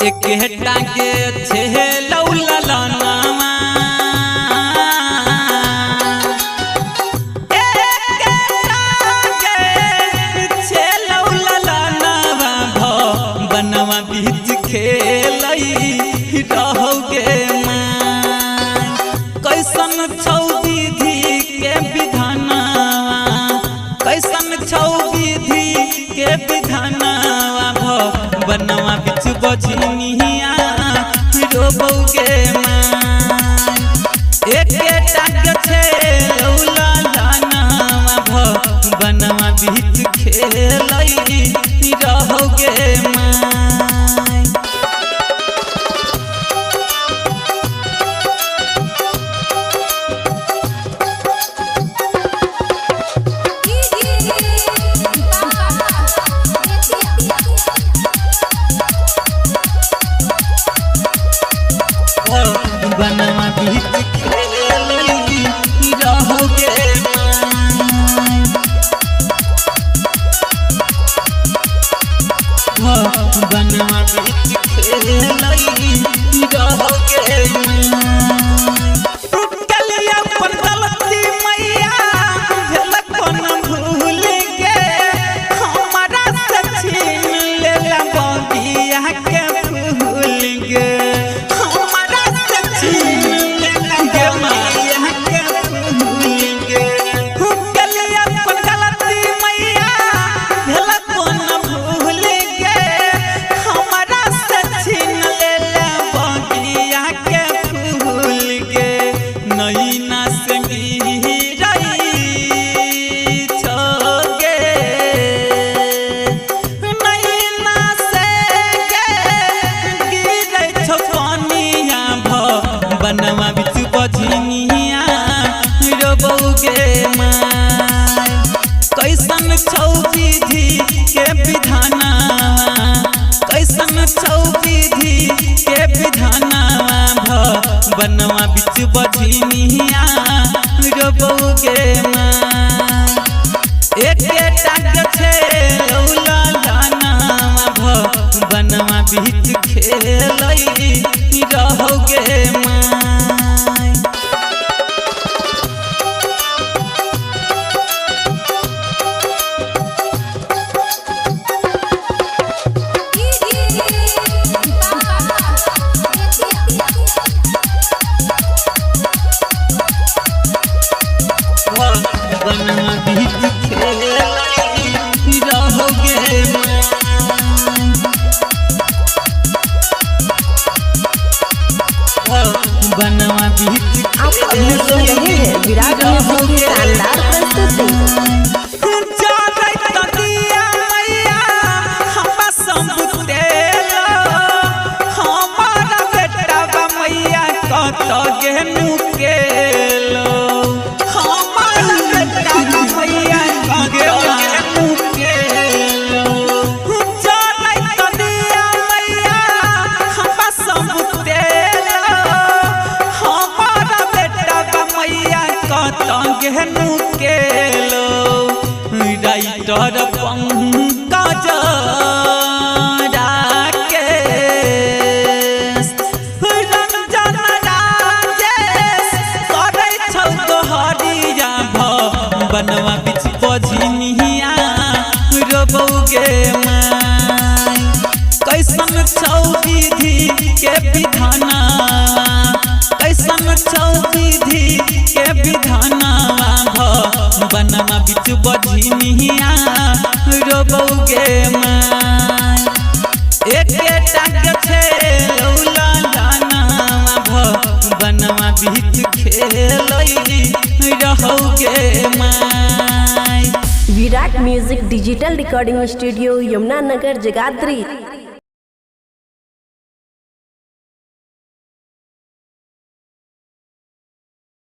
एक टांगे छे लौला लनावा एक टांगे छे लौला लनावा भ बनवा बीच खेलई रहोगे मां कैसन छौ विधि के विधानवा कैसन छौ विधि के विधानवा भ बनवा बिच बझनिया रोबौगे मां एक टांग छे लौला लनावा भ बनवा बिच खेलई रहोगे मां। बनवा बीच खेलई रहोगे मां बनवा बीच खेलई रहोगे मां कलिया अपन गलती मैया भेल कोन भूल गे हमरा से छीन लेला बगिया के फूल गे हमरा से छीन लेला बगिया के फूल गे कलिया अपन गलती मैया भेल कोन भूल गे हमरा से छीन लेला बगिया के फूल गे नैना से गिरई छोगे नैना से गे गिरै छौ कनिया भ बनवा बिच बझनिया रोबौगे मां कैसन छौ विधि के विधानवा कैसन छौ विधि के विधानवा भ बनवा बिच बझनिया रोबौगे मां एक टांग छे लौला लनावा भ बनवा बिच खेलई रहोगे मां। बनवा बीच खेलई रहोगे मां बनवा बीच आप अभी सुन रहे हैं विराट म्यूजिक की शानदार प्रस्तुति। राइटर पंकज राकेश रंजन राजेश करै छौ तोहरिया भ बनवा बिच बझनिया रोबौगे मां कैसन छौ विधि के विधानवा कैसन छौ विधि के विधानवा भ बनवा बिच बझनिया रोबौगे मां एक टांग छे लौला लनावा भ बनवा बीच खेलई रहोगे मां। Virat music digital recording studio, Yamunanagar, Jagadhri.